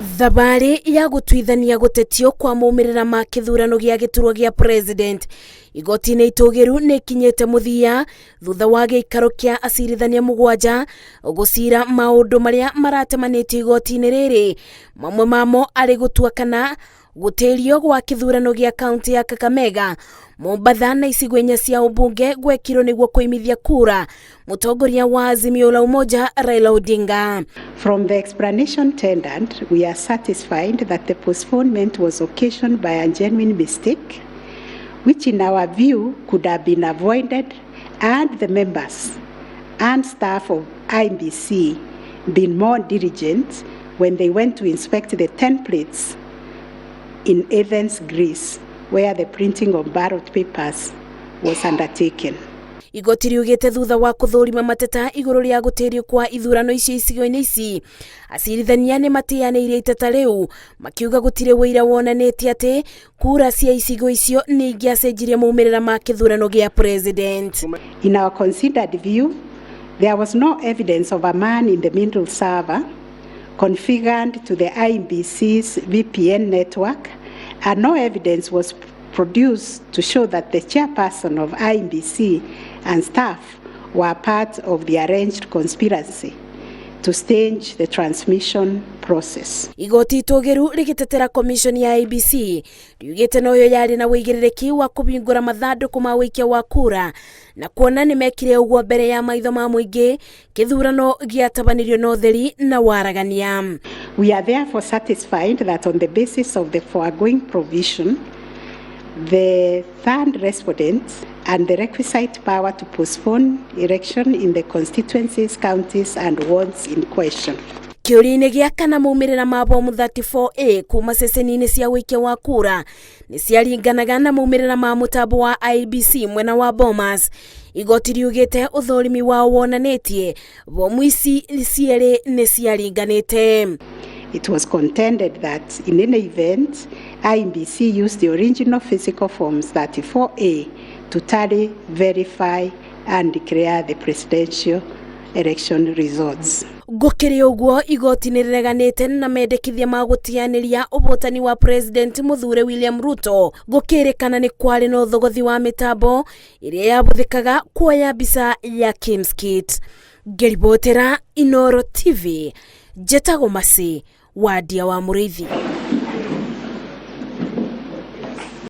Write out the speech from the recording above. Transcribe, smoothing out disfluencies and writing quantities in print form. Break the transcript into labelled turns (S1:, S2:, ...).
S1: Thabarĩ ya gũtuithania gũtetio kwa maumĩrĩra ma kĩthurano gĩa gĩturwa gĩa president igoti-inĩ itũgĩru nĩ ikinyĩte mũthia thutha wa gĩikaro kĩa acirithania mũgwanja gũcira maũndũ marĩa maratemanĩtio igoti-inĩ rĩrĩ, mamwe mamo arĩ gũtua kana gũtĩrio gwa kĩthurano gĩa kaunti ya Kakamega, Mombatha na icigo inya cia ũmbunge gwekirwo nĩguo kũimithia kura mũtongoria wa Azimio la Umoja Raila Odinga.
S2: From the explanation tendered, we are satisfied that the postponement was occasioned by a genuine mistake, which in our view could have been avoided had the members and staff of IEBC been more diligent when they went to inspect the templates in Athens, Greece, where the printing of ballot papers was undertaken.
S1: Igoti riugĩte thutha wa kũthũrima mateta igũrũ rĩa gũtĩrio kwa ithurano icio icigo-inĩ ici, acirithania nĩ mateanĩirie iteta rĩu makiuga gũtirĩ ũira wonanĩtie atĩ kura cia icigo icio nĩ ingĩacenjirie maumĩrĩra ma kĩthurano gĩa president.
S2: In our considered view, there was no evidence of a man in the middle server configured to the IEBC's VPN network, and no evidence was produced to show that the chairperson of IEBC and staff were part of the arranged conspiracy to stage the transmission process.
S1: Igoti itũgĩru rĩgĩtetera commission ya IEBC riugĩte noyo yarĩ na ũigĩrĩrĩki wa kũhingũra mathandũkũ ma ũikia wa kura na kuona nĩ mekire ũguo mbere ya maitho ma mũingĩ, kĩthurano gĩatabanirio na ũtheri na waragania.
S2: We are therefore satisfied that on the basis of the foregoing provision, the third respondent and the requisite power to postpone election in the constituencies, counties and wards in question.
S1: Kĩũria-inĩ gĩa kana maumĩrĩra ma bomu 34A kuma ceceni-inĩ cia ũikia wa kura nĩ ciaringanaga na maumĩrĩra ma mũtambo wa IEBC mwena wa Bomas, igoti riugĩte ũthũrimi wao wonanĩtie bomu ici cierĩ nĩ ciaringanĩte.
S2: It was contended that in any event, IEBC used the original physical forms 34A to tally, verify, and declare the presidential election results.
S1: Gũkĩrĩ ũguo, igoti nĩ rĩreganĩte na mendekithia ma gũtianĩria ũhotani wa president mũthure William Ruto gũkĩrĩkana nĩ kwarĩ na ũthogothi wa mĩtambo ĩrĩa yahũthĩkaga kuoya mbica ya KIEMS kit. Ngĩribotera Inooro TV, njĩtagwo Mercy Wandia wa Mũrĩithi.